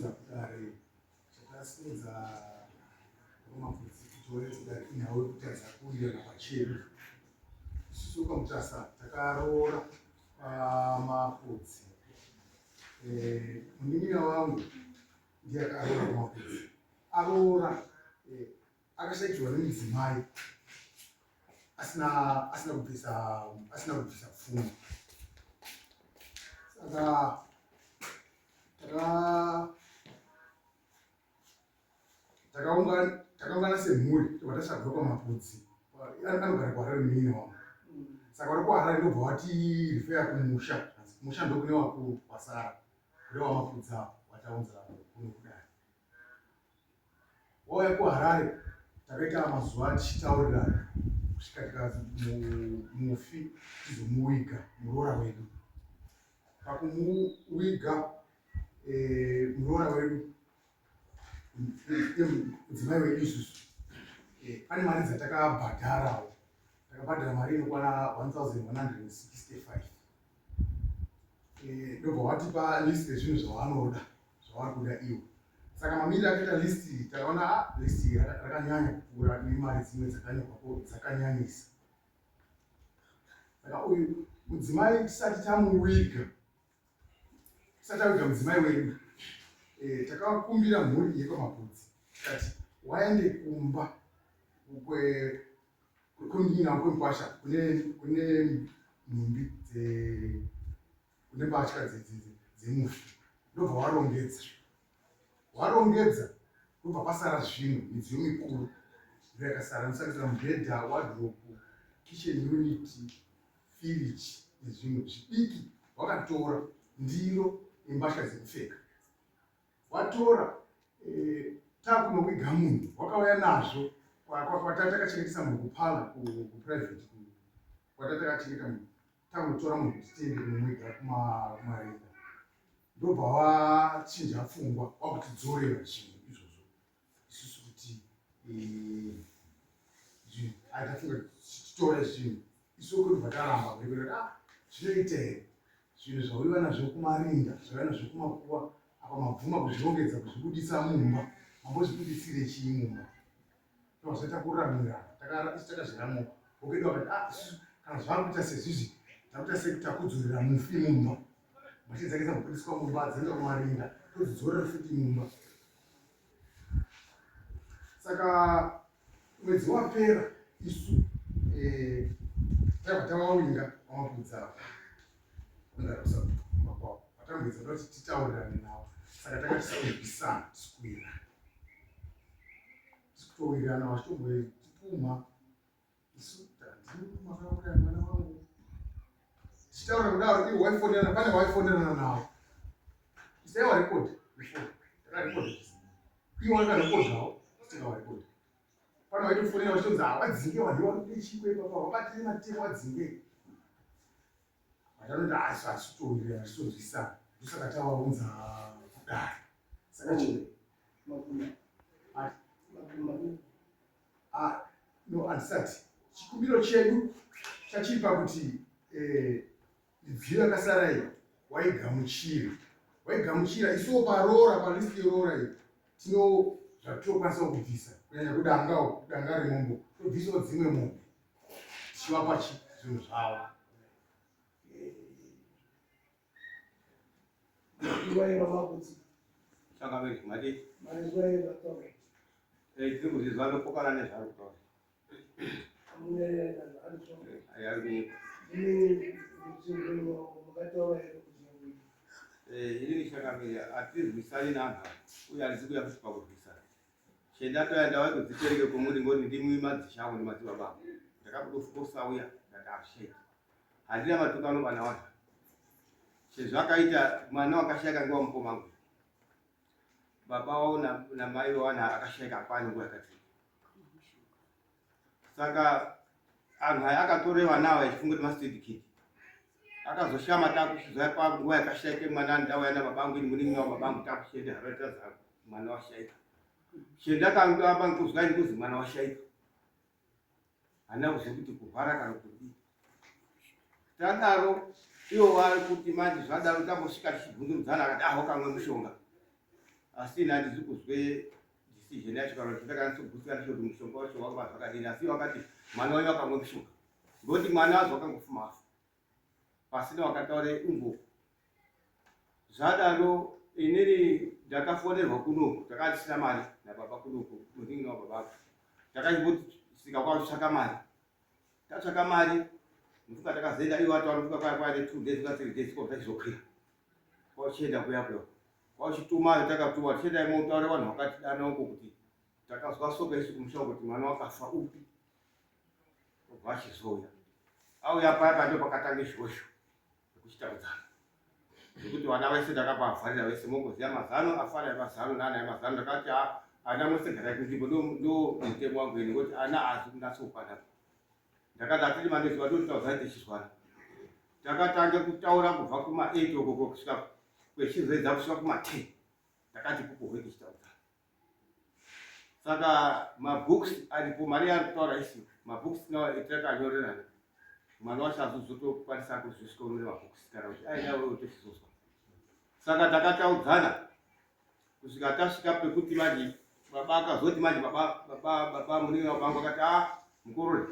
Chatasimudza kudare, chatasimudza vamapudzi kuti vauye kudare inhau yekutadza kuwirirana pachedu. Isusu kwaMutasa takaroora kwaMapudzi. Eh, munin'ina wangu ndiye akaroora kwaMapudzi. Aroora eh, akashaikirwa nemudzimai asina asina kubvisa asina kubvisa pfuma saka taka takaungana takaungana semhuri tobva tasvagwa kwamapudzi anogara kuharare munin'ina wangu saka vari kuharare ndobva vatirifeya kumusha kumusha ndokune wakuru wasara kune wamapudzi apo wataunza kuno kudai Wauya kuHarare takaita mazuva tichitaurirana kusvika tikazi mufi tizomuwiga muroora wedu. Pakumuwiga eh, muroora wedu mudzimai wedu isusu eh, pane mari dzatakabhadharawo takabhadhara mari inokwana 1165 eh, ndobva watipa list rezvinhu zvavanoda zvavari kuda iwo saka mamiriro akaita list iyi takaona ah, list iyi rakanyanya kupfuura nemari dzimwe dzakanyorwapo dzakanyanyisa saka uyu mudzimai tisati tamuwiga tisati tawiga mudzimai wedu eh, takakumbira mhuri yekwamapudzi tikati waende kumba kwemunin'ina kwemukwasha kune nhumbi kune mbatya dzemufi ndobva warongedza warongedza ndobva kwasara zvinhu midziyo mikuru ndo yakasara inosanganisira mubhedha wadropu kitchen unit firiji nezvimwe zvidiki wakatora ndiro nembatya dzekupfeka watora eh, takunowiga munhu wakauya nazvo kwatakachengetesa munhu kupala kuprivate kwatakachengeta munhu takunotora munhu kuti tiende kunomuiga kumarinda ndobva wachinja pfungwa wakutidzorera zvinhu izvozvo isusu kuti eh, zvinhu aitafunga titore zvinhu isu kutobva taramba kurekera ah, zvinoita here zvinhu zvauiva nazvo kumarinda zvauiva nazvo kumakuva apa mabvuma kuzvirongedza kuzvibudisa mumba mambozvibudisire chii mumba tozvaita kururamirana isu takazviramuka vokedu vakati ah isusu kana zvaari kuita sezvizvi takuita sekuti takudzorera mufi mumba machii dzake dzambobudiswa mumba dzaenda kumarinda todzidzorera futi mumba saka mwedzi wapera isu eh, taibva tavawinga vamapudzi ava vanogara kwavo vatamboedza kuda kuti titaurirane navo saka takatisakurwisana tisikuwirirana tisikutowirirana vachitomboitipumha isu tandii makauraya mwana wangu tichitaura kudaro iwo waifonerana pane waifonerana nawo isaiwa record before takarecord iwo wakarekodhawo tikawarekodha pane waitofonera vachitonzi hawadzinge vanhu vakude chikwe ipapa wabatire matemo wadzinge vatanoti asi asitowirirana asitonzwisana ndosaka tavaunza kudare saka chii Ah, no handisati chikumbiro chedu chachiri pakuti eh, midziyo yakasara iyi waigamuchira waigamuchira isuwo paroora palist yeroora iyi tino zvatinokwanisa kubvisa kunyanya kudanga kudanga remombo tobvisawo dzimwe mombe tichivapa chi zvinhu zvavo Changamire, madii? Eh, tiri kuzvizwa ndopokana nezvaari kutaura. Eh, ari kunyepa. Eh, inini changamire, hatirwisani naanhu ava uye handisi kuuya futi pakurwisana. Chendatoya ndava kudzitereke kwamuri ngoni ndimwi madzishe angu nemadzibaba angu. Ndakabuda ndati hazvichaiti. Handina matukano vana wangu. Chezvakaita mwana wakashaika nguva mukoma wangu. Baba wavo namai vawana akashaika apani nguva yakati. Saka anhu aya akatore vana ava achifunga kuti mastreet kid. Akazoshama takusvizwa pa nguva yakashaika mwana ndauya nababa angu ini munin'ina wababa angu takushenda harare tazara mwana washaika. Chendakanga kuzwa ini kuzi mwana washaika. Handina kuziva kuti kurwara kana kudii. Tadaro ivo vari kuti manje zvadaro tambosvika tichibvunzurudzana akati ah wakamwe mushonga. Asi ini handizi kuzwe decision yacho kana kuti ndakanyatsogutsikana ndicho kuti mushonga wacho wakava zvakadini. Asi wakati mwana wenyu akamwe mushonga. Ngokuti mwana azo wakangofuma afa. Pasina wakataure umbo. Zvadaro inini ndakafonerwa kunoku takanga tisina mari nababa kunoku munin'ina wababa takachimbosvika kwakutsvaka mari tatsvaka mari ndofunga takazoenda ivo vati vanofunga kwaya kwaine 2 days ka 3 days kwabva tachizokwira kwauchienda kuya kuya kwauchituma takatuma tichienda imo utaure vanhu vakatidana uko kuti takazwa soka isu kumusha uko kuti mwana wakafa upi obva achizouya auya paya paya ndopakatanga izvozvo zvekuchitaudzana zvekuti vana vese ndakavavharira vese mongoziva mazano afana emazano naana emazano ndakati ah, ana mose garai kunzvimbo ndo mutemo wangu ini ngokuti ana haazi kunatsokwana ndakati hatidi manezi vatotaudzana tichizwana takatanga kutaura kubva kuma 8 okoko kusvika kwechizoedza kusvika kuma 10 takati kukuhwe tichitaudzana Saka mabooks aripo mari yaari kutaura isi mabooks tinawo etakanyorerana mwana wacho azozotokwanisa kuzvisvika unore mabooks kana kuti aina wewe tochizozwa saka takataudzana kusvika tasvika pekuti manje baba akazoti manje baba baba baba munini wabangu akati a ah, mukorore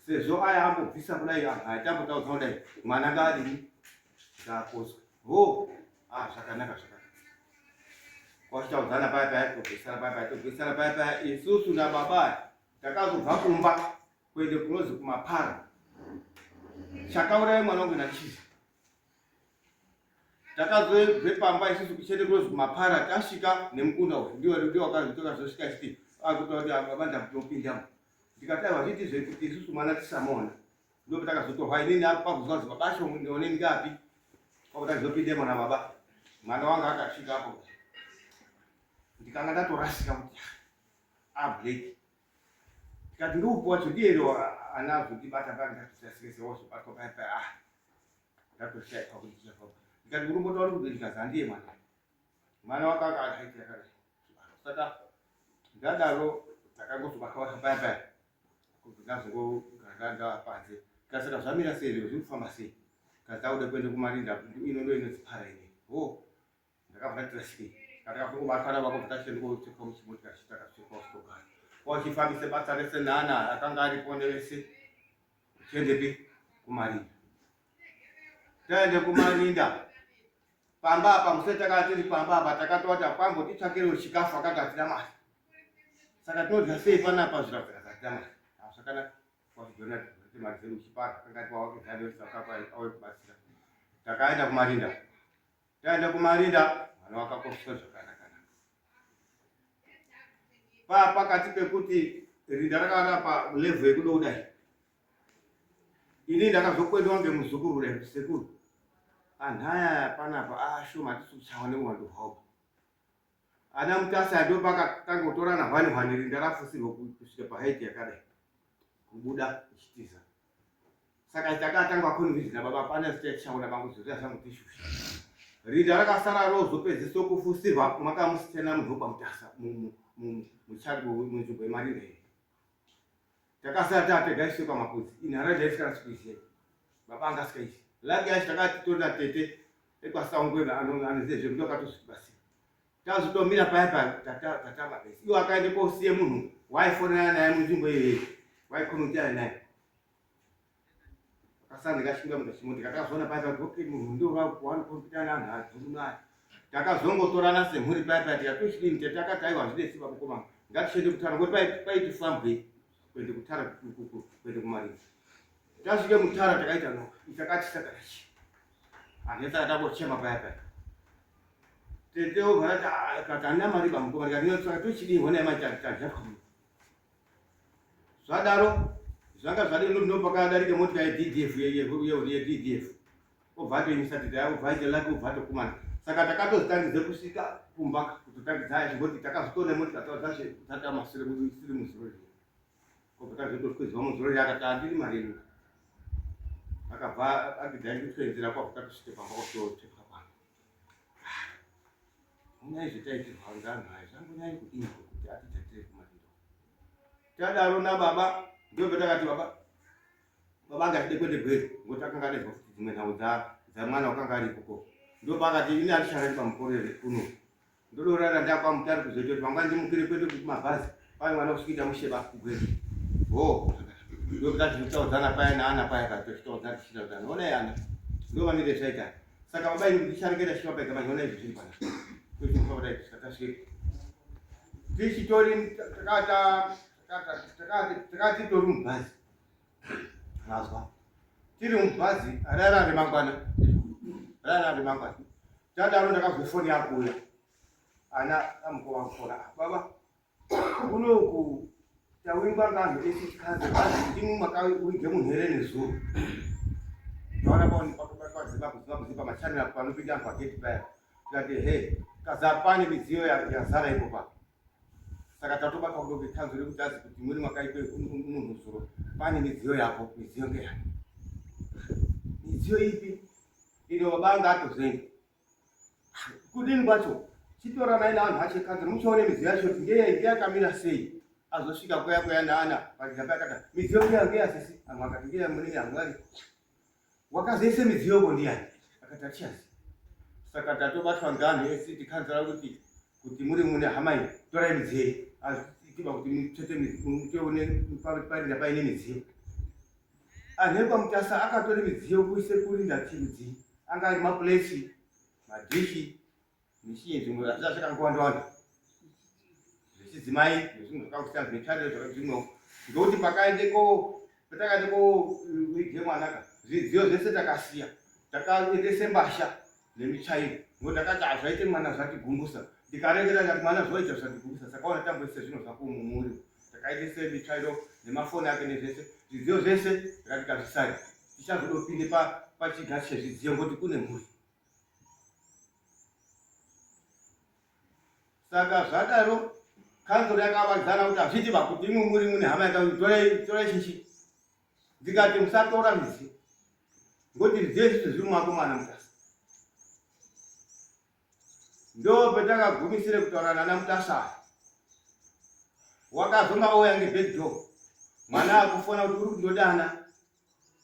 sezvo aya ambobvisa kudai anhu aya tambotaudzana kudai mwana ngaadini ngaaposwe ho ah zvakanaka zvakanaka kwachitaudzana paya paya tobvisana paya paya tobvisana paya paya isusu nababa takazobva kumba kuende kunozi kumapara chakauraya mwana wangu nachiza takazobve pamba isusu kuchiende kunozi kumapara tasvika nemukunda uyu ndiwo ndiwo wakazosvika chiti akuta kuti baba ndakutopindamo ndikati aiwa zviiti zvekuti isusu mwana tisamuona Ndopatakazotova inini apo pakuzwa kuti baba acho ndione ngapi kwakuti mwana baba mwana wangu akasvika apo ndikanga ndatorasika kuti abreak tikati ndoupi wacho ndiye ero ana azondibata paya ndatotasikese wazobatwa paya paya ah ndatoshaya kuti chichafamba ndikati urumbotauri kuti ndikazi handiye mwana mwana wake akaita yakadai saka ndadaro takangozobatwa paya paya ndazongogara ndava panze kasaka zvamira sei zviro zviri kufamba sei kazi takuda kuenda kumarinda ino ndo inonzi para ine ho ndakabva ndatirasike katakazongobatana vako bva tachienda kotsveka muchimotika chitakasvika kwasitogara kwachifambise basa rese nana akanga aripo nevese tiendepi kumarinda taende kumarinda pamba apa musati takanga tiri pamba apa takatoti kwambotitsvakirewo chikafu akati hatina mari saka tinodya sei panapa zvikazakazatina mari ah, zvakanaka kwazvijonati mari dzedu chipaka akanga tiwawakezaawe kubatsira takaenda kumarinda taenda kumarinda mwana wakakoswa zvakanaka paa pakati pekuti rinda rakavana pa level yekuda kudai Ini ndakazokwendwa ngemuzukuru kudai kuti sekuru anhu aya panapa ashoma hatisi kuchawa neuwandu hwavo. Ana Mutasa ndo pakatanga kutorana hwani hwani rinda rafusirwa kusvika pahaiti yakadai kubuda ichitiza. Saka takatanga convince nababa pana zita tichaona bangu zviya zvangu tishusha. Rinda rakasara rozopedziswa kufusirwa makamusiyana munhu wekwaMutasa munzvimbo yemarinda iyi. Takasara tatega isu kwaMapudzi. Ini harare ndaisikana sikuiziva. Baba anga asikaisi. Laki yacho takati tori natete ekwaSaungwena anoziva zvedu ndokatosvitibatsira. Tazotomira paya paya tatama besi. Iwo akaende kosiye munhu waifonana naye munzvimbo iyoyo. Waikonotana naye. Akasara ndikashinga munhu chimwe ndikakazoona paya paya okay munhu ndio wanokompita naanhu adzuru naye. Takazongotorana semhuri paya paya tikati tochidini tete akati aiwa hazvidetsi baba komana ngatichiende kutara ngokuti paiti fambwe kuende kutara kuende kumarinda. Tasvike mutara takaita no takati saka chi. Anhu saka takochema paya paya. Tete obva rati ah, kati handina mari bamukoma ndikati saka tochidini hona yamai tadya Zvadaro zvanga zvadii ndopakadarika motika yeDDF yeDDF obva atoimisa tete obva aita lake obva atokumana saka takatozitangidze kusvika kumba kutotangidza aya chingoti takazotoona motika dzacho dzatamasure siri muzuro riya obva tazotoswedzwa muzuro riya akati handiri mari yenyu akabva akidza ndikutwenzera kwabva tatosvike pamba kwatotsveka pano Munyai zvetaitirwa nganhu aya zvangonyai kudini kuti atijatire kumarindo. Tadaro nababa ndipo patakati baba baba anga achide kuende Gweru ngokuti akanga adairwa futi dzimwe nhau dza dzamwana wakanga ari ikoko. Ndipo paakati ini handicharari pamukorere kuno. Ndodorara ndakwamutare kuzoita kuti mangwana ndimukire kuende kumabhazi pane mwana kusvika musheba kugwera. Ho. Ndokuda tichitaudzana paya naana paya ka tichitaudzana tichitaudzana. Ona yana. Ndo vamire zvaita. Saka baba ini ndicharekera chiva pega manje ona izvi zviri pana. Kuti mfabata tisvike. Tichitori takata takata takati tori mubhazi. Mazwa. Tiri mubhazi rara remangwana. Rara remangwana. Tadaro ndakazwa foni yakuuya. Ana amukoma kufona. Baba kunoku tawingwa nganhu ese chikanzi bhazi ndimwi makawige munhu here nezuro. Taona paoni pazimbabwe Zimbabwe pamachanel apo panopinda anhu pagate paya. Tikati he kaza pane midziyo yazara ipo pa. Saka tatobatwa kudoke kanzuro yekuti azi kuti muri makaipe munhu zuro pane midziyo yako midziyo ngeyani. Midziyo ipi? Ino baba anga atozoenda. Kudini kwacho? Chitoranai navanhu vacho kanzuro muchione midziyo yacho kuti ngeye ngeyakamira sei. Azosvika kuya kuya naana pachiza paya akati midziyo ngeya ngeya sisi. Amwe akati ngeya munini amwe ari. Wakazoise midziyo ko ndiyani? Akati atichazi. Saka tatobatwa ngeanhu ecity council kuti kuti muri mune hama iyi torai midziyo iyi. Azvitiba kuti mutsvete tione parinda paine midziyo. Anhu ekwaMutasa akatore midziyo kuise kurinda chirudzii. Anga ari maplates, madhishi, Mishini zvimwe zvazvita zvakangowanda wanda zvechidzimai nezvimwe zvakangosiyana zvimitsvairo zvakadzimwewo ngokuti pakaende ko patakaende koige mwana ka zvidziyo zvese takasiya takaendese mbasha nemitsvairo ngokuti takati hazvaite mwana zvatigumbusa ndikareketa ndikati mwana zvoita zvatigumbusa saka ona tamboise zvinhu zvako mumuri takaendese mitsvairo nemafoni ake nezvese zvidziyo zvese takati kazvisai tichazodopinde pachiga chezvidziyo ngokuti kune mhuri Saka zvadaro kanzuro yakavadzana kuti hazviiti ba kuti imwe muri mune hama yakauri torai chichi ndikati musatora midziyo ngokuti midziyo izvizvi zviri mumako mwana Mutasa ndo petakagumisire kutaura nana Mutasa aya wakazonga ouya ngebackdoor mwana akufona kuti uri kundodana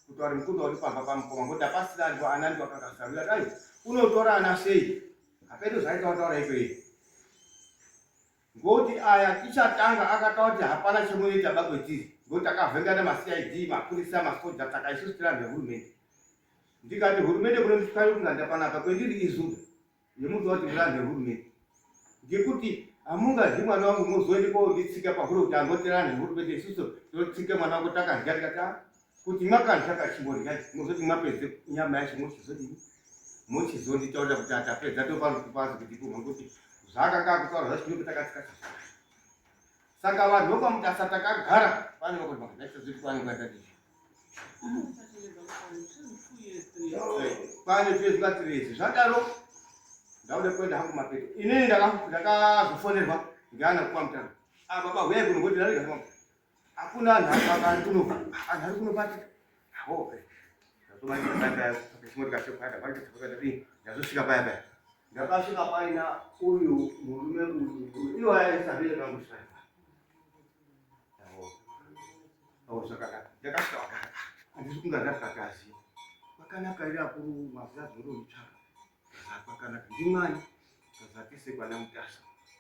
kutaura mukunda uri pamba pamukoma ngokuti hapasina antu ana ndiwo akakasarira dai unotora ana sei hapedo zvaitaura taura ikweyo ngokuti aya tichatanga akataura kuti hapana chemunoita bakwetiri ngokuti takavhengana macid mapurisa masoja saka isusu tiri anhu ehurumende ndikati hurumende kunonditwayo kunganda panapa kwendiri izuda yemuti wati muri anhu ehurumende ngekuti hamungadyi mwana wangu mozoende konditsika pahuro kuti angotera anhu ehurumende isusu totsika mwana wangu takadya tikati ah, kuti makadya kachimborya mozoti mwapedze nyama yacho mochizodini mochizonditaurira kuti atapedza topazi kuti kumwa kuti zvaakanga akutaura zvacho ndipo takatsika saka vanhu vokwamutasa takagara pane vakuti makadaisazviti kwane kwatadii Pane zvezvibatsirezi zvadaro ndauda kuenda hangu mapeto inini ndakazofonerwa ngeana kwamutano ah baba huyai kuno ngoti ndarega kwamutano hakuna anhu ari kuno anhu ari kuno batika aho ndazomanyira paya paya chimotika chekwada kwakati ndazosvika paya paya ndakasvika paina uyu murume uyu iwo aisabile kangu Oh, zvakanaka. Ndakasvika wakanaka. Handisi kunga ndasakazi. Kwakanaka iri akuru mazuva zvinondomutsvaka. Kwakanaka. Ndimwani. Kazatise kwana Mutasa.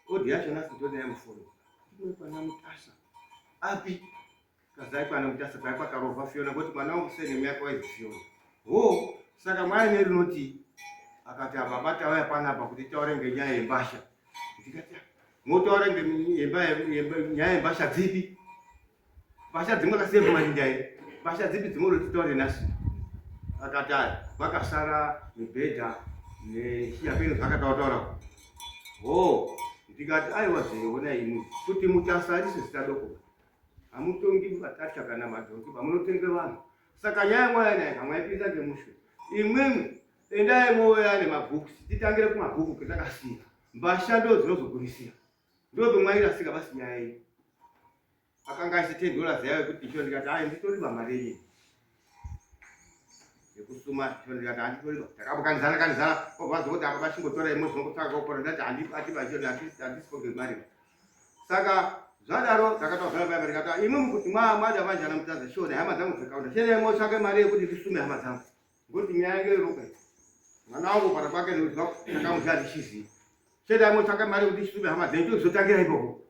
Odi yacho nhasi ndoni naye mufoni. Ndimwe kwana Mutasa. Api? Kazai kwana Mutasa kwai kwakarovha Fiona ngoti mwana wangu surname yake waizi Fiona. Ho, saka mwai nerinoti akati apa bata waya panapa kuti taure ngenyaya yembasha. Ndikati motaura nyaya yembasha dzipi mbasha dzimwe akasiya kumarinda here mbasha dzipi dzimwe titaure nhasi akati aya vakasara mibhedha nechiyapeno zvakataura ho ndikati aiwa zveona imwi kuti mutasarisi zita doko hamutongi vatatya kana madhongi pamunotenge vanhu saka nyaya mwaya naye kamwaipinza ngemuswe imwimwi endai mouya nemabhuku titangire kumabhuku ketakasiya Mbasha ndo dzinozogumisira. Ndo pemwairasika basi nyaya iyi. Akanga aise 10 dollars yayo yekuti isho ndikati ayi nditori ba mari yenyu. Yekusuma isho ndikati handitori ba. Takambokanidzana kanidzana obva azoti apa bachingotora imwe zvinokutsvaka kopora ndati handi atiba isho handisi koge mari. Saka zvadaro ndakataura paya ndikati imwe mukuti mwada manje ana mutaza shona hama dzangu dzakaunda. Shena motsvake mari yekuti ndisume hama dzangu. Ngokuti nyaya ngeyeropa iyi. Mwana wangu para kwake ndakamuziva ndichiziva. Chete amotsvaka mari kuti chitume hama dzenyu tozotangira ikoko.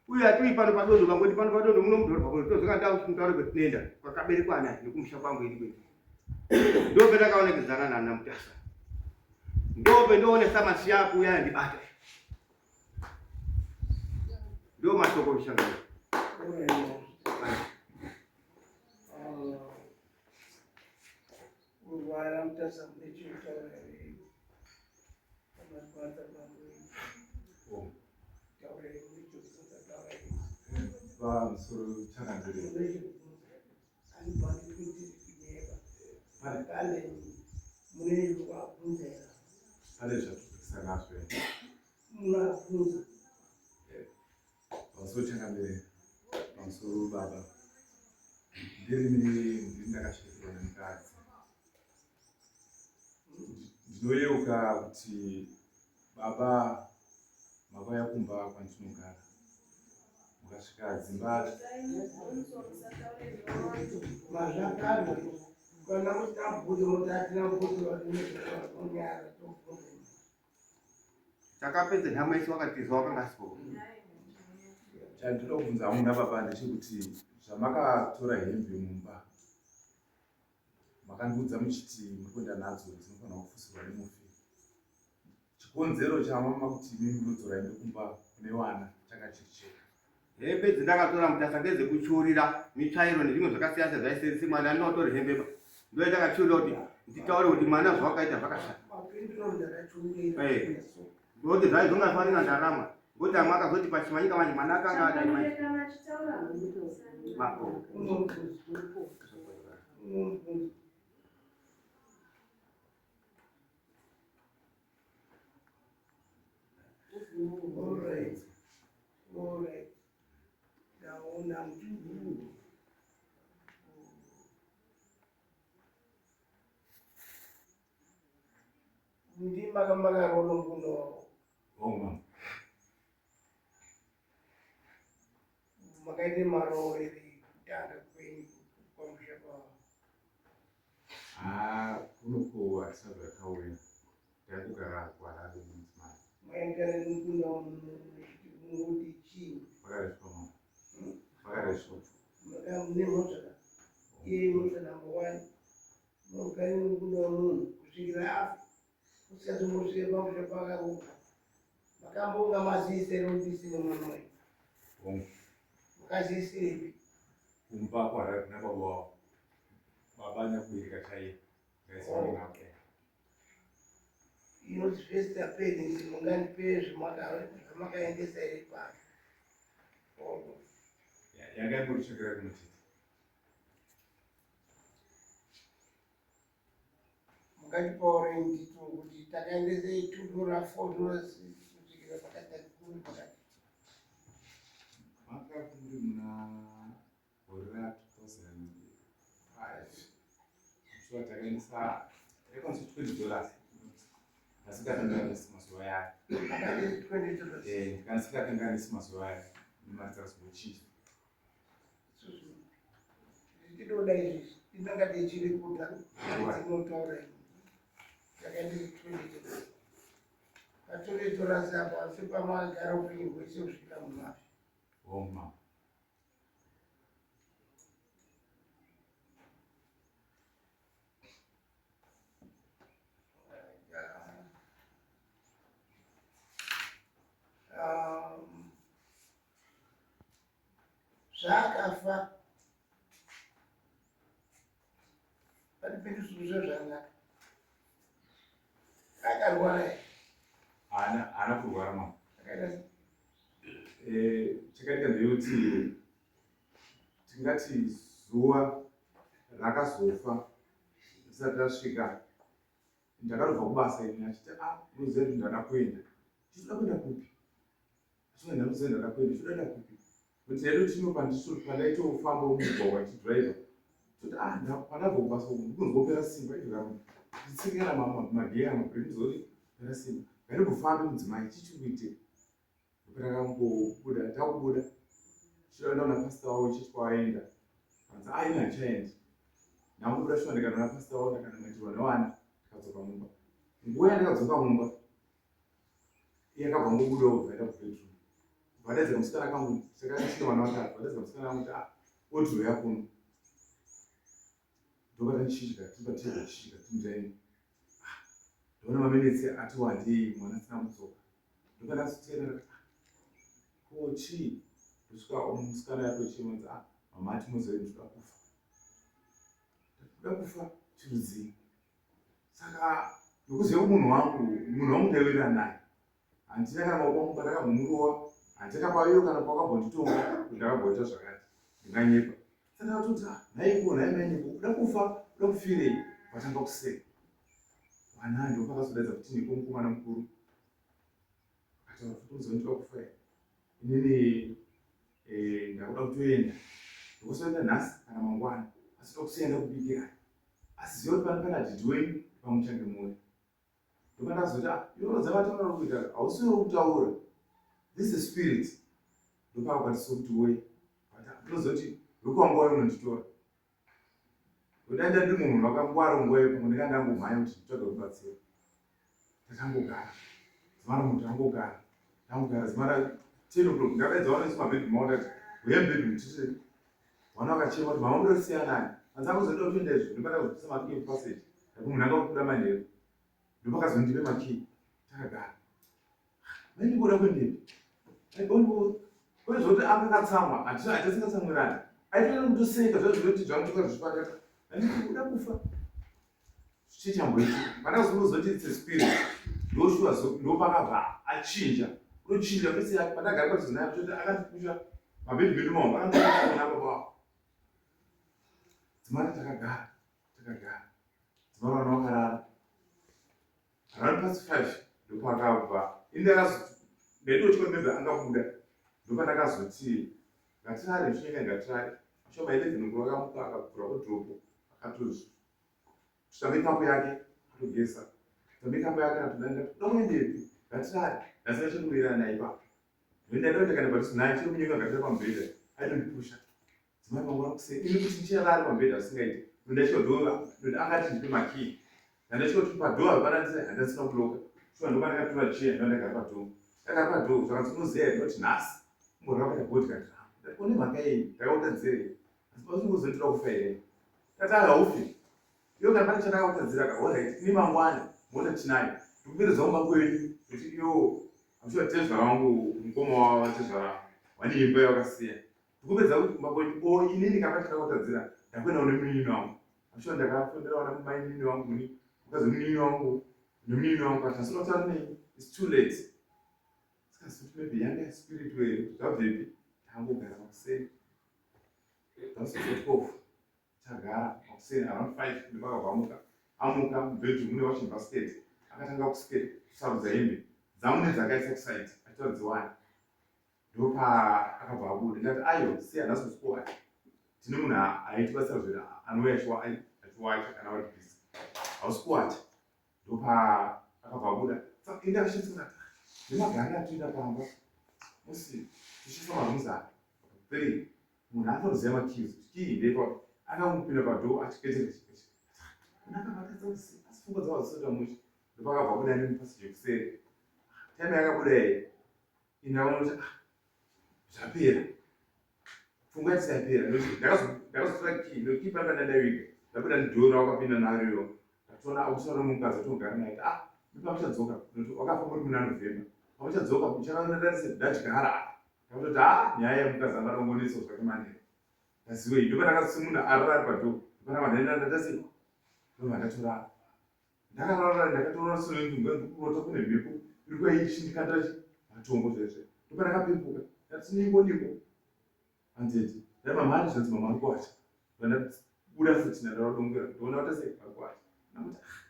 Uye hatiuyi pano padondo vangoti pano padondo muno mudhorobha kuno tozoka ndau mutaure kwetinoenda kwakaberekwa ana nekumusha kwangu ini kwedu. Ndopendakaonekedzana nana Mutasa. Ndopendoonesa masi yako uya yandibata. Ndo mashoko mishangano. Kurwara Mutasa mune chekutaura here? Pamarwadza bambo Oh. taura here mune chekubvunza taura here? Pamusoro changamire. Mune chekubvunza anibhangi kuitiri kunyeba. Pane Kale mune wabvunza here? pane zvatopikisa nazvo here? Munabvunza. Pamusoro changamire. Pamusoro baba. Ndirini ndiri ndakashaikirwa nemukadzi. Ndinoyeuka kuti baba makauya kumba kwandinogara mukasvika dzimba Mazvakare kana musina mubvunzo moti hatina mubvunzo vatinoonyara tobvunza. Takapedza nhamo yese wakatiza wakanga asipo. Chandinoda kubvunza hangu nababa ndechekuti zvamakatora hembe mumba makandiudza muchiti muri kuenda nadzo dzinofanira kufusirwa nemufi. Chikonzero chamama kuti imimi munodzora hembe kumba kune vana changa chiri chei? Hembe dzindakatora Mutasa ndedzekuchiurira mitsvairo nezvimwe zvakasiyana siyana zvaisenzese mwana ndinotora hembe ba. Ndoyandakachiurira kuti nditaure kuti mwana zvawakaita zvakashata. Mapinduro ndakachiurira. Eh. Ngokuti zvaizongafanira ndarama. Ngokuti amwe akazoti pachimanyika manje mwana akanga adai manje. Mako. Unomubvunza. Unomubvunza. Alright. Alright. Ndaona mchuguru. Ndi makamakarono kuno. Hongu mama. Makaite maroorere kutanga kwenyu kwamusha kwavo. Haa kunoku hatisati takauya. Taikugara kuHarare nemudzimai. Maigara nemukunda muchiti mungoti chii? Vakareswa mama. Vakareswa. Mune mhosva ka? Iye mhosva number one. Maugare nemukunda wemunhu kusvikira afa. Usikazombosvike pamusha pakaroorwa. Makambonga maziise here kuti ndisine mwana wenyu? Hongu. Makaziisirepi? Kumba kuHarare kuna baba wavo. Baba nyakubereka chaiye. Ndaisana navo. Inoti first appearance mungandipe zvamakaendesa here pano? Yanga ingoritsvakira kuno chete. Mungatipawo rendito kuti takaendesa $2, $4 kusvikira pakati kuri pakati. Manga muri muna gore ra 2005. Shuwa takaendesa yakwanisa $20. Ndasikakanganisi mazuva aya. Makaendesa $20. Eh, ndikasikakanganisi mazuva aya. Mari dzakazongochinja. Tinoda izvi tinanga tichirekodha dzinotaura takaendesa $20. Pa$20 apa asi pamakagara upenyu hwese kusvika munhu afe. Hongu mama. Zvaakafa panipindisuzve zvakanaka akarwara here? Haana haana kurwara mama. Akaita sei? Eh, chakaitika ndeyekuti tingati zuva rakazofa risati rasvika ndakatobva kubasa ini achiti ah unoziva kuti ndada kuenda. Chitoda kuenda kupi? Achiti ndamuziva ndada kuenda. Chitoda kuenda kupi? Kuti hedu tino pandaitofamba mumugwagwa ndichidriver. Toti ah pandabva kubasa uku ndikunzwa kupera simba izvo kana nditsikira magiya mabhireki ndizoti pera simba. Ngatimbofambe mudzimai chii chiri kuitika? Ndopatakambobuda takubuda tichida kuenda kuna pastor wavo church kwavaenda. Kanzi ah ini handichaendi. Ndakubuda shuwa ndikanoona pastor wavo ndakanamatirwa nevana tikadzoka mumba. Nguva yandakadzoka mumba Iye akabva ngobuda obva aenda kubedroom. Vadaidza musikana kangu saka vana vatatu. Vadaidza musikana kangu kuti ah odro yakuno. Ndobata ndichidya tiri patable tichidya tiri mudining. Ah ndoona maminitsi ati wandei mwana asina kudzoka. Ndobva ndazoteerera ndakati ah ko chii? Ndosvika musikana yatochema nzi ah mama ati muzive ndinoda kufa. Ndakuda kufa chirudzii? Saka nokuziva munhu wangu, munhu wangu ndaiwirirana naye. Handina kana maoko angu pandakambomurova, handina paiyo kana pawakambonditonga kuti ndakamboita zvakati. Ndinganyepa. Saka ndakatoti ah nhaiko nhai mainiko kuda kufa, kuda kufirei? Vatanga kuseka. Vana ndopakazodaidza kuti ndiko mukomana mukuru. Akataura futi unzi ndinoda kufa here? Inini eh, ndakuda kutoenda. Ndokusoenda nhasi kana mangwana. Asi ndokusiya ndakubikira. Asi ziva kuti pano pana dhidhi wenyu pamuchange muri. Ndopandakazoti ah iwe dzavataura uri kuita hausi uri kutaura. This is spirit. Ndopakakwatisa kuti woye. But ndinozoti wekwangu wayo unonditora. Kudai ndandiri munhu vakangwara nguva iyo pamwe ndinga ndangomhanya kuti nditsvage rubatsiro. Tatangogara. Zimara munhu tangogara. Tangogara zimara 10 o'clock ndakadaidza vana vese mabedroom avo ndati huya mubedroom titi vana vakachema kuti mama muda nani. Hanzi akuzoda kutoenda izvo ndopanda kuzopisa makey epassage. Ndaku munhu anga kubuda manheru. Ndopakazondipe makey. Takagara. Vaindikuda kuendepi? Kwete zvekuti anga akatsamwa, hatisingatsamwirani. Aitoenda kutoseka zvacho zvinoti zvangu zvichipakata. Handiti kuda kufa. Chichamboitika. Pandakazongozoti it's a spirit. Ndoshuwa ndopakabva achinja. Unochinja face yake pandagara padhuze naye kutoti akandipusha mabhedhi medu maomba akandipusha baba wavo. Dzimara takagara, takagara. Dzimara vana vakarara. Around past 5 ndopakabva ini ndakazoti ndaitotya maybe angabuda ndopandakazoti ngatirare chinenge ngatirare sure by 11 mukuru akamuka akavhura wardrobe akatosvika makeup yake akatogeza makeup yake akatoda kuendepi ngatirare ndasina chekuwirirana naye ipapo ndoenda ndakanda padhuze naye chiri kunyeka ngatira pamubhedha aitondipusha Dzimai mangwana kuseni ini kuti ndicharara pamubhedha zvisingaiti ndondaitya dhoo ndoda angati ndipe makii ndandaitya kuti padhoo hapana ndise handasina kuloka shuwa ndopa ndakatora chair ndo ndagara padhoo ndagara padhoo zvakanzi unoziva here ndoti nhasi umboreva kuita bodyguard rangu ndati une mhaka yei ndakakutadzirei asi pausingozonditora kufa here ndati ayo haufi Iyo kana pane chandakakutadzira ka alright ini mangwana mota tinayo ndikuperedza kumba kwenyu kuti iyo I'm sure tezvara wangu mukoma wavo vatezvara vane imba yavakasiya ndikupedza kuti kumba kwenyu o inini kana chandakutadzira ndakuenda kune munin'ina wangu I'm sure ndakafondera vana mainini wangu muni mukadzi wemunin'ina wangu nemunin'ina wangu but hasina kutaura nei it's too late saka kuti maybe yanga spirit here zvabvepi tangogara makuseni that's 12 Tagara makuseni around 5 ndopakabva amuka. Amuka mubedroom mune washing basket akatanga kusket kusarudza hembe dzangu nedzakaisa kuside achitaura dziwani. Ndopa akabva abuda ndikati ayo siya nhasi usiku wacho tine munhu aitibatsira zvedu anouya achiwacha kana vari busy hausi kuwacha ndopa akabva abuda saka ini ndakashandisa ndati nemagariro atoita pamba musi tichiisa marooms aya three Munhu anotoziva makeys kuti key ndepa akangopinda padoor achiketera chiketera. Munhu akavatadza kuziva asi pfungwa dzavo hadzisati mushe. Ndopakabva kuda nemi passage yekuseri. Time yakabuda iyi ini ndakaona kuti ah zvapera. Pfungwa yati yapera ndokuti ndakazotora key ndokuti key panga ndandaiviga. Ndabuda nedoor rawakapinda naro iro. Ndatoona akusaura mukadzi atogara naye ah ndopamuchadzoka ndokuti wakafa muri muna November. Pamuchadzoka muchakaona ndarise ndadyara apa. Ndakutoti ah nyaya yemukadzi anga dongonetsa zvake manheru. Ndaziwei ndopa ndakasimuna arara ari padhoo. Ndopa ndakabva ndasei ndobva ndatorara. Ndakarara ndakatorara sino ndikurota kune mhepo iri kuya ichindikandira chi matombo zvezve. Ndopa ndakapepuka ndati niko niko handiti ndai mama ati zvanzi mama ari kuwacha. Ndabuda futi ndadongera ndoona kuti sei ari kuwacha. Ndakuti ah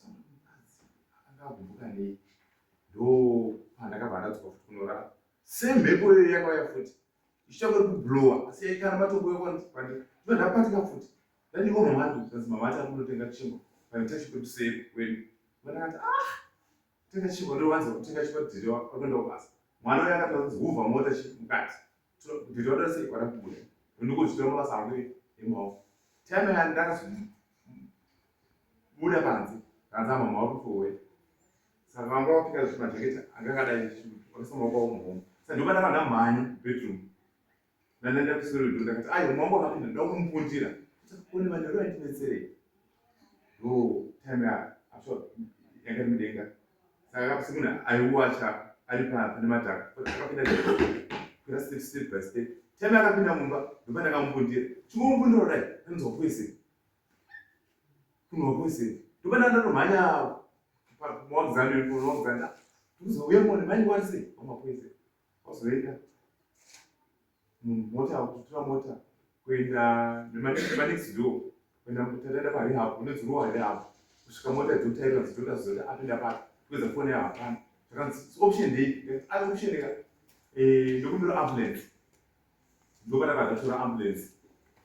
Mukadzi akanga agumbuka nei ndopandakabva ndadzoka futi kunorara semhepo iyoyo yakauya futi ichitanga iri kublowa asi yaikana matombo yakwandiri ndobva ndapatika futi ndadiwo mama ati zvanzi mama ati ari kunotenga chingwa paitashi kwekuseri kwedu ndakati ah tenga chingwa ndowanza kutenga chingwa dhiri wakuenda kubasa mwana uyo akati wanzi huvha mota chi mukati dhiri watoda sei wada kubuda ndikuzvitora mabasa angu emaoko time yandakazobuda panze kanzi amama vari kufowe. Saka vanga vapfeka zvimajaketi anga akadai vakaisa maoko avo muhomwe. Saka ndobva ndanga ndamhanya bedroom. Ndandaenda kuseri wedo ndakati ayo mambo akapinda ndoda kumupundira. Kone vanhu vari vandinetserei. Ndo time ya I'm yanga iri mudenga. Saka akapisa munhu aiwacha ari pane madhaka. Akapinda kwira step step by step. Time akapinda mumba ndobva ndakamupundira. Chingomupundira kudai ndanzwa poison. Kunwa poison. Ndobva ndandatomhanya pamuwakizani muwakizani. Ndikuzouya muone manje wari sei? Wamwa poison. Wazoenda mota kutora mota kuenda nemanext door kuenda tataenda parehab unonzi ruwa rehab kusvika mota dzotairwa dzitoda zota apinda papi kupedza foni yavo hapana zvakanzi option ndei ari option ka eh, ndokumbira ambulance ndopatakabva tatora ambulance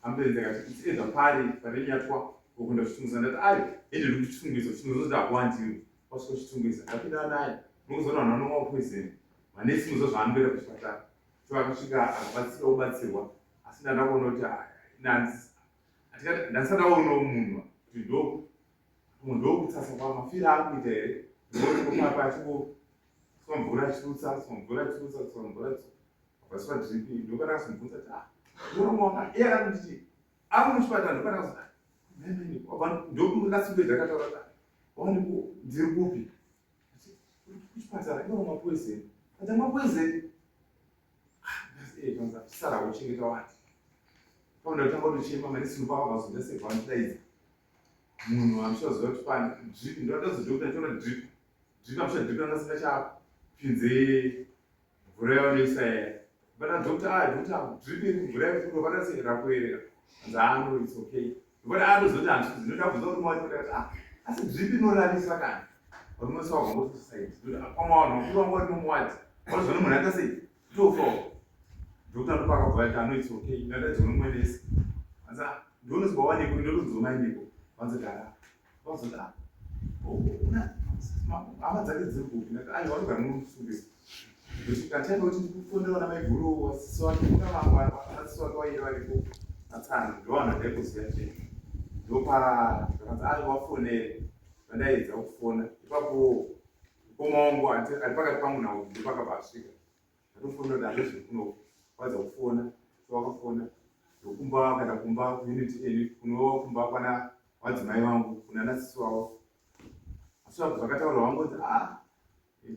ambulance yakati it's either pari pane nyatwa okuenda kuchitungwiza ndati ayo ende ndiri kuchitungwiza kuchitungwiza kuti hakuwandiwi wasvika kuchitungwiza ndapinda naye unokuzoona vanhu vanomwa poison manesi muzo zvaanotoita kuchipatara so akasvika akabatsira kubatsirwa asi ndandakuona kuti ndandisati ndaonawo munhu kuti ndo ndokutsasa kwamafira akuita here ndokuti achingo mvura achirutsa mvura achirutsa mvura Abaswa drip ndopana akazomubvunza kuti ah unomwa iye akanditi ari muchipatara ndopana akazo ah meme ndokundasimbe dzakataura kuti wani ndiri kupi kuchipatara inomwa poison atamwa poison ah sara kuchengeta wati paunda kutanga kutochema manesi nopa vakazonda sevha vanotidaidza munhu amushaziva kuti pane drip ndoatazodokta ndichiona drip drip amusha drip anga singachapinze mvura yavanoisa yaya but adoctor ah doctor drip iri mvura yakuda vana sei rakuerera anzi ah no it's okay but anozoti hanzi ndinoda kubvunza kuti mwacho ndakati ah asi drip inorarisa kani varume vese vagombo suicide pamwe vanhu vakuru vanga vari mumuwadi vanozoona munhu aita sei tofa doctor ndopa akabva ati ah no it's okay ndadaidzwa nomumwe nesi anzi ah ndonozwa waniko ndotonzwa mainiko vanzi gara Vazoti ah, hama dzake dziri kupi? Ndati aiwa vanogara mumusungisa. Ndosvika time kuti ndikufonera vana maiguru vasisi vake kuna vamwe vasisi vake vaive varipo natsano ndovanhu vandaikuziva chete. Ndopa zvakanzi aiwa vafonere vandaedza kufona ipapo mukoma wangu ari pakati pangu nawo ndopakabva asvika. Ndatofonera kuti handizviri kuno kwanza kufona so vakafona ndokumba vakaenda kumba kuunit eni kunova kumba kwana vadzimai vangu kuna nasisi wavo asi zvakataurwa vangoti a ah,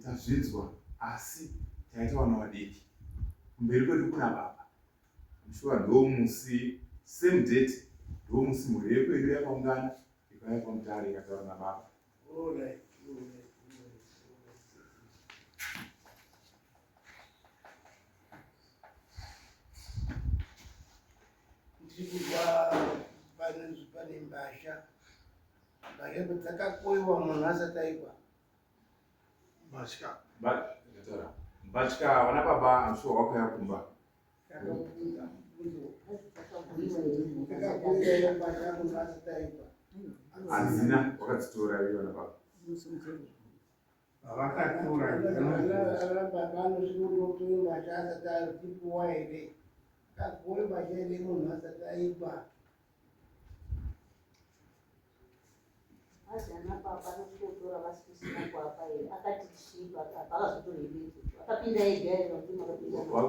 tazvinzwa asi taita vana vadiki kumberi kwedu kuna baba shuwa ndomusi same date ndomusi mhuri yekwedu yakaungana ikauya kwamutare ikataura nababa Ndiri kubva panonzi pane mbasha mbasha dzakakoiwa munhu asati aigwa mbatya mbatya vana baba I'm sure wakauya kumba hadzina wakadzitora iwe vana baba Vakatora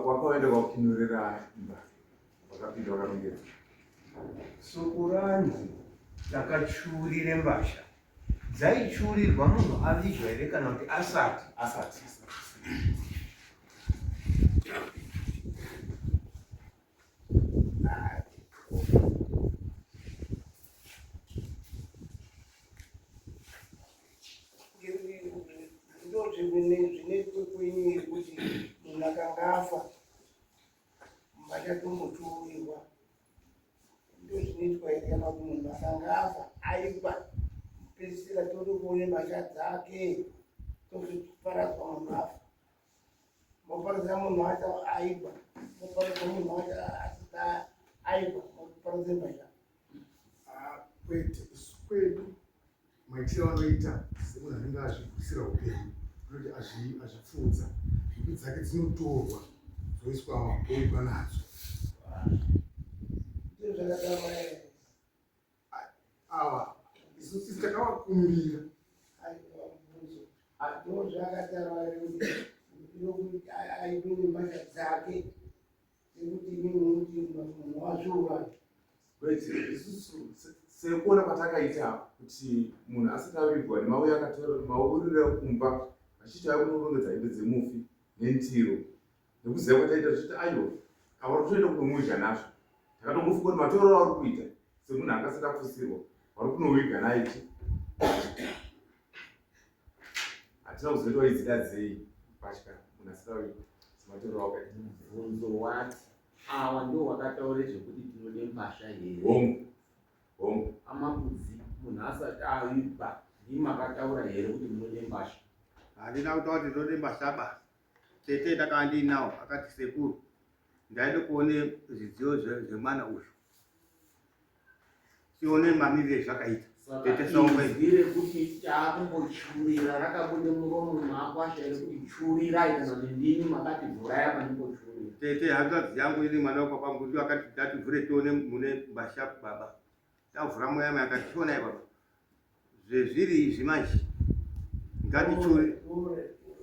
Wakaenda kwakinurira imba wakapinda wakarongedza. Soko ranzi takachiurire mbasha dzaichiurirwa munhu avigwa here kana kuti asati? Asati. Ndozvinoitwa kwenyu yekuti munhu akanga afa vachatombotumirwa ndozvinoitwa here kana kuti munhu akanga afa aigwa pedzisira tode kuone mbatya dzake tozoparadzwa munhu afa moparadza munhu wacho aigwa moparadza munhu wacho asati aigwa moparadza mbatya ah, kwete isu kwedu maitiro avanoita semunhu anenge azvigusira upenyu anoti azvipfuudza nhumbi dzake dzinotorwa dzoiswa oigwa nadzo ava isu tisi takavakumbira Ndozvaakataura kuti aipinde mbatya dzake sekuti imimi muti munhu wazviuraya. Kwete, isusu sekuona kwatakaita kuti munhu asati avigwa nemauya akatora maurira kumba vachiti vaya kunorongedza hembe dzemufi nendiro nekuziva kwataita tichiti aiwa ava kutoenda kunomuviga nazvo takatongofunga kuti matorero auri kuita semunhu anga asati apfusirwa vari kunoviga naye chi hatina kuziva kuti waidzida dzei mbatya munhu asati avigwa sematorero awakaita mubvunzo wati awa ndo wakataure zvekuti tinode mbasha here hongu hongu amapudzi munhu asati avigwa ndimakataura here kuti munode mbasha handina kutaura kuti ndinode mbasha ba Tete ndakanga ndiinawo akati sekuru ndaida kuone zvidziyo zvemwana uyu tione mamirire ezvakaita. Tete saombe izwi rekuti taakumbochurira rakabude muromo maakwasha here kuti churirai kana kuti ndimi makati vhurai apa ndimbochurira. Tete hanzvadzi yangu ini mwana wekwa kwangu ndiyo akati ndativhure tione mune mbasha baba. Tavhura mweya mai akati chionai baba zvezviri izvi manje ngatichuri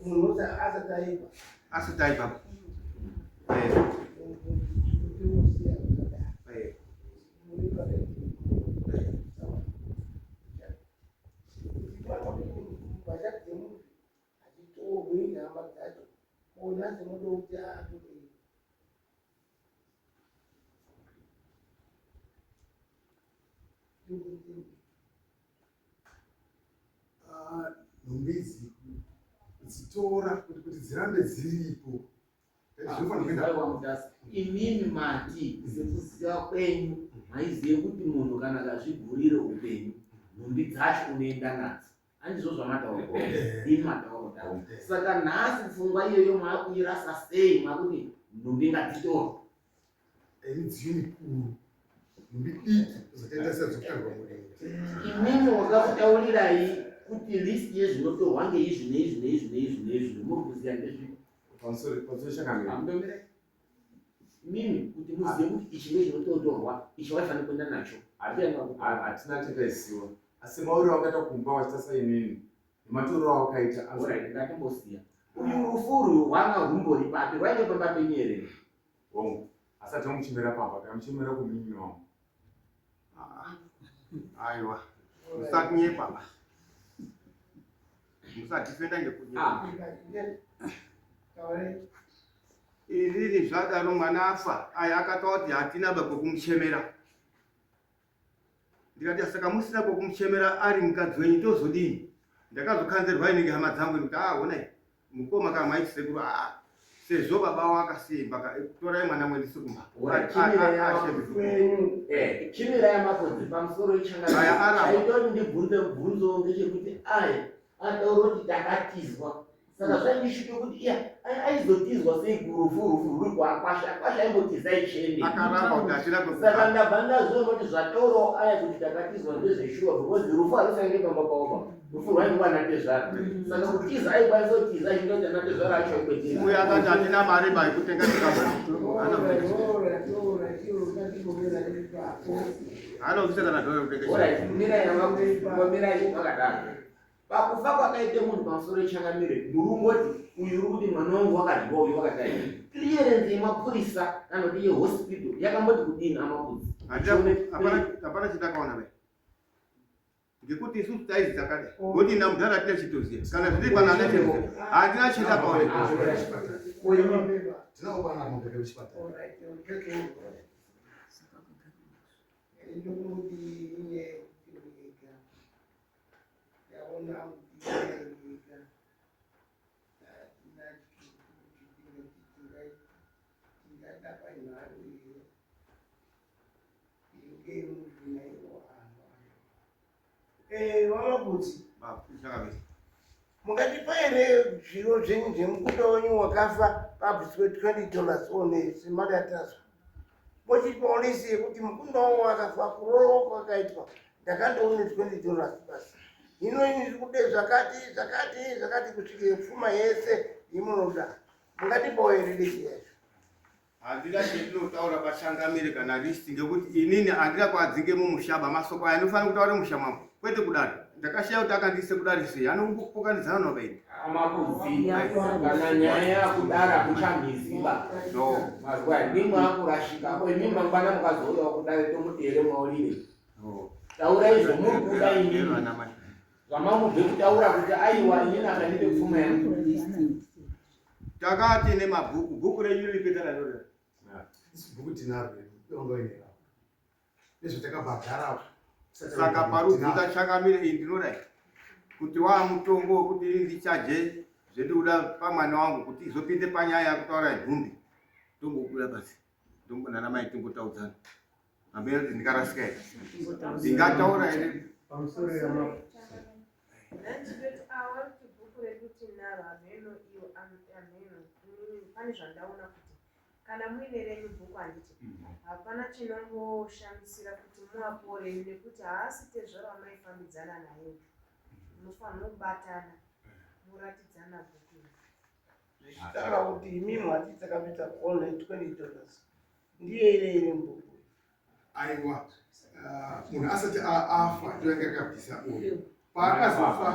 munhu asati aibva asati aibva Ah, nhumbi idzi kudzitora kuti kuti dzirambe dziripo imimi mati sekuziva kwenyu maizive kuti munhu kana akazvigurire upenyu nhumbi dzacho unoenda nadzo handizvo zvamataura imi mataura kudaro saka nhasi pfungwa iyoyo maakuirasa sei makuti nhumbi ngadzitorwe Midziyo mikuru nhumbi diki dzakaita sedzokutangwa mudenga. Imimi wakakutaurirai kuti list yezvinotorwa ngeizvi neizvi neizvi neizvi neizvi muri kuziva ndezvipi? Pamusoro pamusoro chakamira. Amudomire mimi kuti muzive kuti ichi ndechinototorwa ichi waifanira kuenda nacho. Hatina chataisiwa asi mauriro awakaita kumba wachita sainini nematorero awakaita. Alright, ngatimbosiya uyu rufu urwu rwanga rwumbori papi rwainge pamba penyu here? Hongu, asi hatina kumuchemera pamba, takamuchemera kumunin'ina wangu. Ah, aiwa, musatinyepa ba. Musadifenda ngekunyepa. Ah. Inini zvadaro mwana afa, aya akataura kuti hatina ba kwekumuchemera. Ndikati saka musina kwekumuchemera ari mukadzi wenyu tozodini? Ndakazokanzerwa inenge hama dzangu ndikati ah honai mukoma kana maiti sekuru ah sezvo baba wakasimba ka torai mwana muendese kumba. Eh, chimirai mafodzi pamusoro Aya, aramba. ichanga chaita kuti ndibvunze mubvunzo ngechekuti aya ataura kuti takatizwa saka zvaindishupe kuti iya aizotizwa sei kurufu rufu rwuri kwakwasha kwasha aimbotiza ichiende Akaramba kuti hatina saka kwekugara. ndabva ndazoona kuti zvataurawo aya kuti takatizwa ndezveshuwa because rufu harusange pamba pavo pa rufu rwainge kwanatezvara saka kutiza aikwanisa kutiza achienda kuti anatezvara acho aikwetera Uye akati hatina mari ba yekutenga chikafu. Haana kubvisa kana dhora rekutenga chikafu. Alright, mirai mirai vakadaro Pakufa kwakaite munhu pamusoro echangamire murungoti uyu uri kuti mwana wangu wakadyiwa uyu wakadai. Clearance yemapurisa kana kuti yehospital yakamboti kudini amapudzi? Hapana chandakaona bai. Ngekuti isusu taizi takadai. Ngoti ina mudhara hatina chitoziva. Kana zviri pana ana chitoziva. Hatina chandakaona. Tinawo pana mapepa ekuchipatara. Ndaona kuti nyika hatina chikuru tingada panharo iyo inge muzvinaiwo ava. Eh, VaMapudzi, mungatipa here zviro zvenyu zvemukunda wenyu wakafa pabviswe 20 dollars one semari yataswa mochipa list yekuti mukunda wangu wakafa kuroorwa kwakaitwa ndakandoone 20 dollars basi hino ini ndiri kude zvakati zvakati zvakati kusvike pfuma yese yemunoda mungatipawo here list yacho Handina chendinotaura pachangamire kana list ngekuti inini handina kuadzinge mumushaba masoko aya ndinofanira kutaura musha mangu kwete kudaro. Ndakashaya kuti akandiise kudare sei, anongopokanidzana nabaini. Amakuzi kana nyaya yakudara kuchamhiziba No. Mazwa ndimwe akurashika ko imi mangwana mukazouyawo kudare tomuti here mwaurire. No. Taurai zvomuri kuda Lero imimi. ana mai. Zvamamubve kutaura kuti aiwa inini akandipe pfuma yangu. Takati nemabhuku, bhuku renyu riri peta ranyorera. Isi bhuku tinaro redu onga uine rako nezvatakabhadhara. Saka parubvunza chakamire iyi ndinodai kuti waa mutongo wekuti ini ndichaje zvendikuda pamwana wangu kuti izopinde panyaya yakutaura nhumbi, tombobuda basi, tombonana mai tombotaudzana pamberi kuti ndikarasika here, ndingataura here. Pamusoro yama Ndandinoti awa kuti bhuku redu tinaro hameno iyo hameno inini pane zvandaona kuti kana muine renyu bhuku handiti hapana chinomboshamisira kuti muapo renyu nekuti haasi tezvaro amaifambidzana naye, munofanira kubatana muratidzana bhuku iri. Zvichitaura kuti imimi hati takapita only $20 ndiye ire iri mbuku. Aiwa, munhu asati afa ndoyanga yakabvisa uyu paakazofa.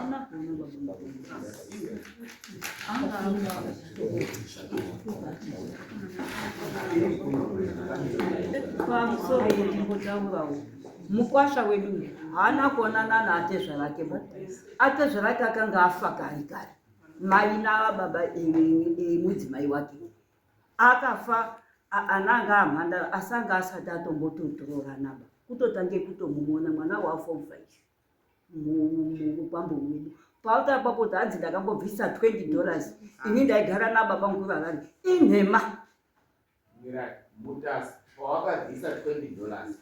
Pamusoro yetimbotaurawo mukwasha wedu uyu haana kuonana naatezvara ake ba atezvara ake akanga afa kare kare, mai nababa emudzimai wake akafa ana anga amhandara asi anga asati atombototororana ba kutotange kutomumuona mwana waform 5 mukwambo wedu pauta apapo kuti hanzi ndakambobvisa $20 ini ndaigara nababa nguva vari inhema. Mirai, Mutasa, pawakabvisa $20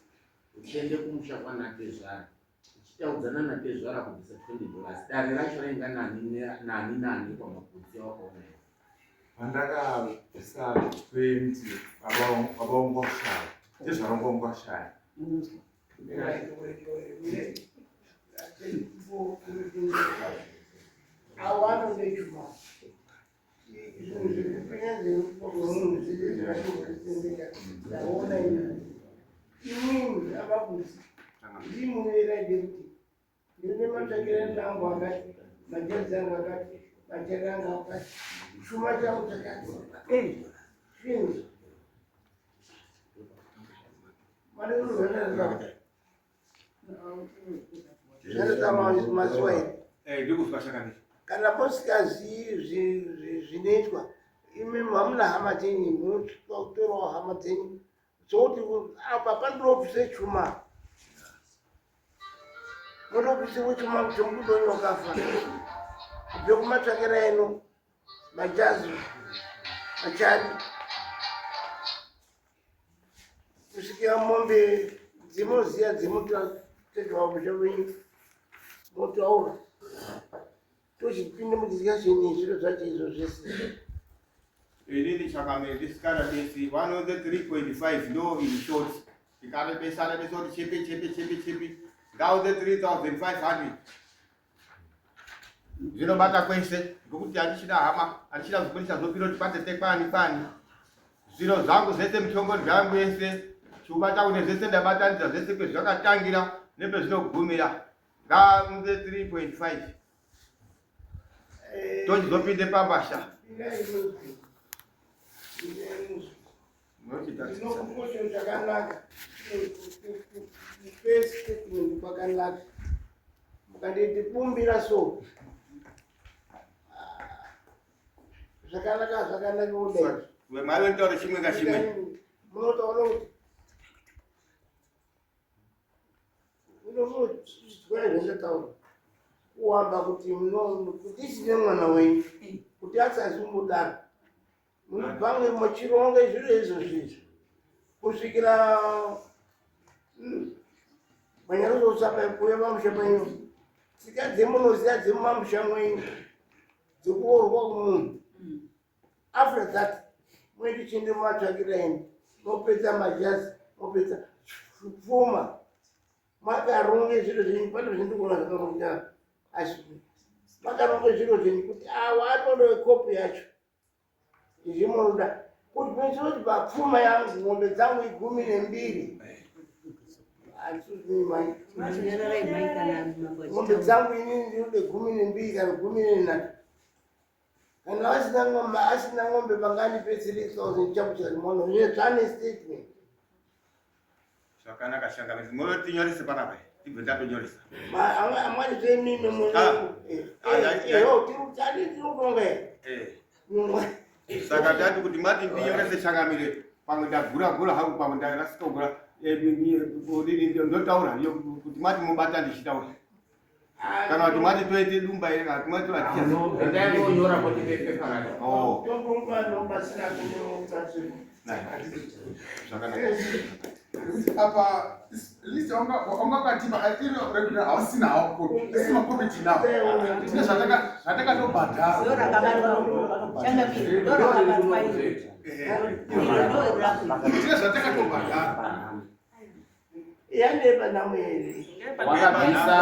uchiende kumusha kwanatezvara uchitaudzana natezvara kubvisa $20, dare racho rainga nani nani nani kwamapudzi awakaona iwe? Pandakabvisa 20, baba vangu washaya, tezvara vangu washaya. Mirai. Awano ndechuma zvinhu zvekupenya zvemunhu zvese ndaona imini avakuzi ndimunoeraide kuti ndine matsvakiro angu akati, majazi angu akati, majari angu akati, chuma changu chakati, zvinhu mazuva ere. Ndikuzwa chakamire. Kana musingazii zvinoitwa imi hamuna hama dzenyu, munotorawo hama dzenyu dzokuti apa pandinobvise chuma, munobvise chuma chemubudo wenyu wakafa kubve kumatsvakira eno majazi machari kusvikira mombe dzimoziya dzimutezvamusha wenyu motaura tochipinda muchidya zvinhu zviro zvacho izvo zvese. Inini chakamire ndisikarabesi vanonze 3.5 ndo in short, tikarebesa rebesa kuti chepe chepe chepe chepe ngaunze 3500 zvinobata kwese ngokuti handichida hama, handichida kuzobudisa zopiro kuti kwatete kwani kwani zviro zvangu zvese, michongori zvangu yese, chuma changu nezvese ndabatanidza zvese kwezvakatangira nepezvinogumira, ngaunze 3.5 tochizopinde pambasha. Ndinokumbosho chakanaka first statement kwakanaka mukanditi bumbira so zvakanaka zvakanaka kudai. Mwari vanotaura chimwe ngachimwe. Munotaura kuti unomudzwa zvandataura kuwamba kuti kuti isine mwana wenyu kuti asazombodaro munobva muchironge zviro izvo zvizvo kusvikira manyarozosapa kuuya pamusha penyu, tsika dzemunoziva dzemumamusha mwenyu dzekuorwa kumunhu. After that mwendi chiende mumatsvakira enu, mopedza majazi, mopedza pfuma, makaronge zviro zvenyu. Pane zvindikuona zvakarongeka asi makaronge zviro zvenyu kuti awa atondove kopi yacho izvi munoda kuti kuti papfuma yangu mombe dzangu 12. Mombe dzangu inini ndinode 12 kana 13. Kana asina ng'ombe, asina ng'ombe vangandipe 3000 chakuchari mwana zvane statement. Zvakanaka shanga motinyorese panapa tibve tatonyoresa. Amwani zvemimi mueotiri kutonga. Saka tati kuti mati ndinyorese changamire, pamwe ndagura gura hangu, pamwe ndarasika kugura, ndotaura kuti mati mubata ndichitaura, kana kuti mati toite dumba here, kana kuti mati Endai monyora kuti pepa racho. Zvakanaka. Apa list wangakatipa iro rekuti hausina hawo kopi, isi makopi tinawo, tine zvatakatobhadhara. Ndo rakabatwa, changamire, ndo rakabatwa iri. Iro ndo rako. Tine zvatakatobhadhara. Yandepa nhamo here? Wakabvisa.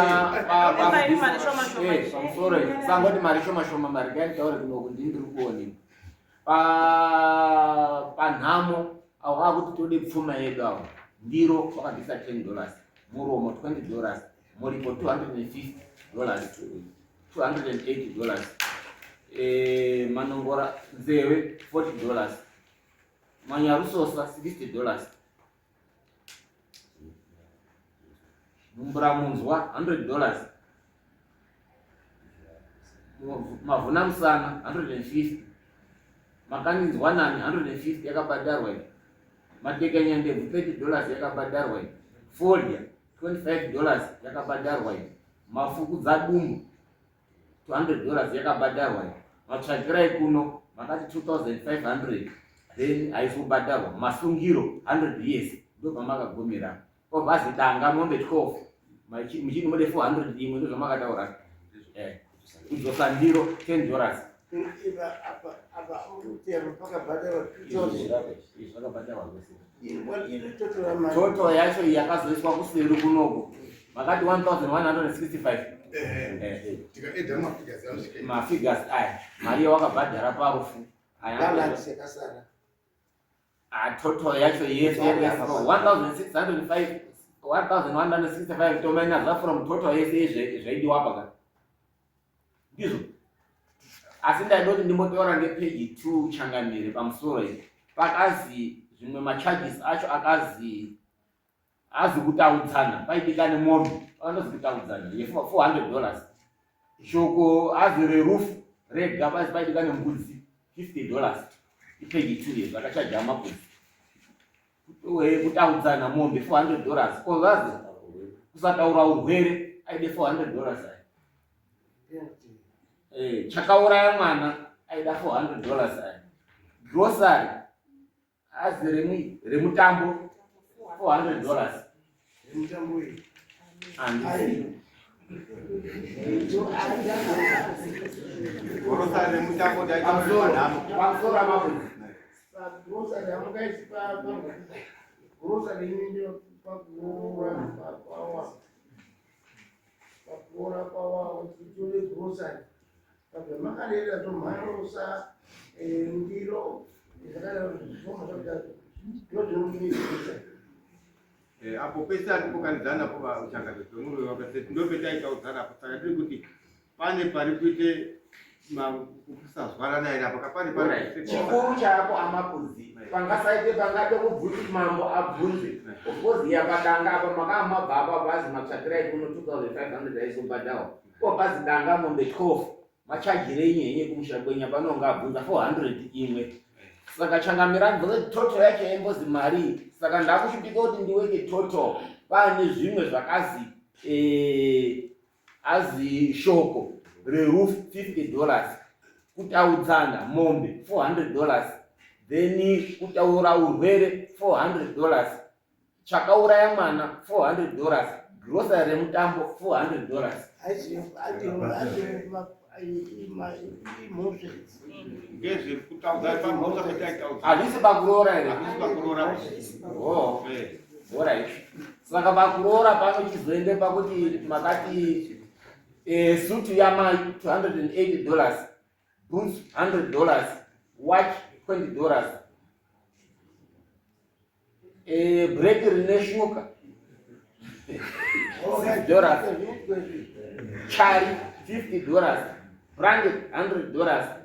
Iri mari shoma shoma. Pamusoro iyi sangoti mari shoma shoma, mari ngaitaure kunoku, ndini ndiri kuonini panhamo avo akuti tode pfuma yedu avo. Ndiro wakabvisa $10, muromo $20, muripo $250, $280, manongora nzeve $40, manyarusosa $60, mumburamunzwa $100, mavhuna musana 150, makaninzwanani 150 yakabhadharwa iyi, matekanyandebvu $30 yakabhadharwa iyi, fodya $25 yakabhadharwa iyi, mafukudza dumbu $200 yakabhadharwa iyi, matsvakirai kuno makati 2500, then haisi kubhadharwa, masungiro 100 years, ndopamakagumira. Obvazi danga mombe 12, muchini mode 400 imwe, ndozvamakataura. Kudzosa ndiro $10. Apa apa pakabhadharwa 2000. Izvi zvakabhadharwa zvese. Iri totora mari. Total yacho iyi yakazoiswa kuseri kunoku makati 1165. Tikaedha mafigures anosvika. Mafigures aya, mari yawakabhadhara parufu aya. Balance yakasara. Ah, total yacho yese 1605, 1165, tomainaza from total yese zvaidiwa apa ka, ndizvo. Asi ndaida kuti ndimbotaura ngepeji 2, changamire. Pamusoro iyi pakazi zvimwe macharges acho akazi azi kutaudzana paidika nemombe, pakandozi kutaudzana ye$400, shoko azi rerufu rega pazi paidika nembudzi $50. Ipeji 2 yezvakachaja mabudzi. Kutaudzana mombe $400, kovazi kusataura urwere aide $400 aya. Chakauraya mwana aida $400 aya, grocery azi remutambo $400. Mutambo iyi. Handisi. Grocery remutambo Pamusoro. ndaita. Pamusoro amabudzi. Pagrocery hamungaisi grocery ini ndio pakuroora kwawa, pakuroora kwawa titore grocery pazvamakarera zvomharosa ndiro zvakadaro, zvoma zvakadaro ndo zvinodii grocery. Apo pese atipokanidzana po uchangamire pemurume wakaseti ndopetaitaudzana apo. Saka tiri kuti pane pari kuite kusazwanana here apo kapane pari. Chikuru chako amapudzi pangasaite pangade kubvunzi mambo abvunze. Of course yapadanga apa makamabva apa bazi matsvakirai kuno 2500 aizobhadharwa, ko bazi danga mombe 12 machajire inye henye kumusha kwenya panonga abvunza 400 imwe. Saka changamira abvunza kuti total yacho yaimbozi mari. Saka ndakuchipika kuti ndiweke total paane zvimwe zvakazi azi shoko rerufu $50, kutaudzana mombe $400, then kutaura urwere $400, chakauraya mwana $400, grocery remutambo $400. Imhosva. Ngezvekutaudza pamhosva petaitaudza. Hazvisi pakuroora here? Hazvisi pakuroora. Oh, alright. Saka pakuroora panochizoende pakuti makati sutu yamai $280, boots $100, watch $20, breki rine shuka. $6, chari $50, blanket $100,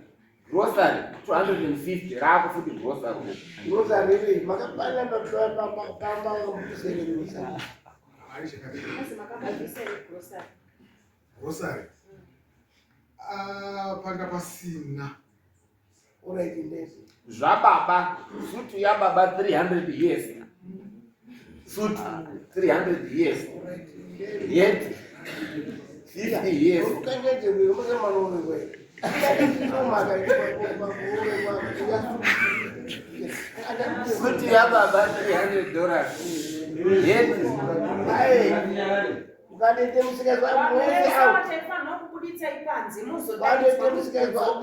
grocery 250, rako futi grocery. Grocery iri makapana pamba grocery. Azi makabvisa here grocery? Grocery. Ah, panga pasina. Alright, ndezi. Zvababa, sutu yababa 300 years, sutu 300 years, yet 50 years. Sutu yababa $300, yet Ukanete musikazwa mwese Vanhu out. taifanirwa kubuditsai panze. Ukanete musikazwa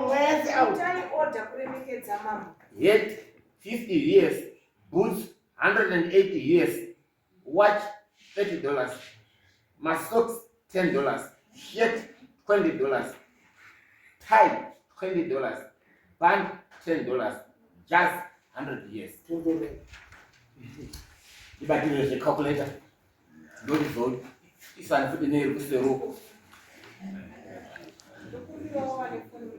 mwese out. Muzoitai order kuremekedza mambo. Yet 50 years, boots 180 years, watch $30, masocks $10, shirt $20, tie $20, band $10, just 100 years. Ndibatire zvecalculator, ndorizo isani futi neiri kuseruko. Ndokumbirawo vane foni.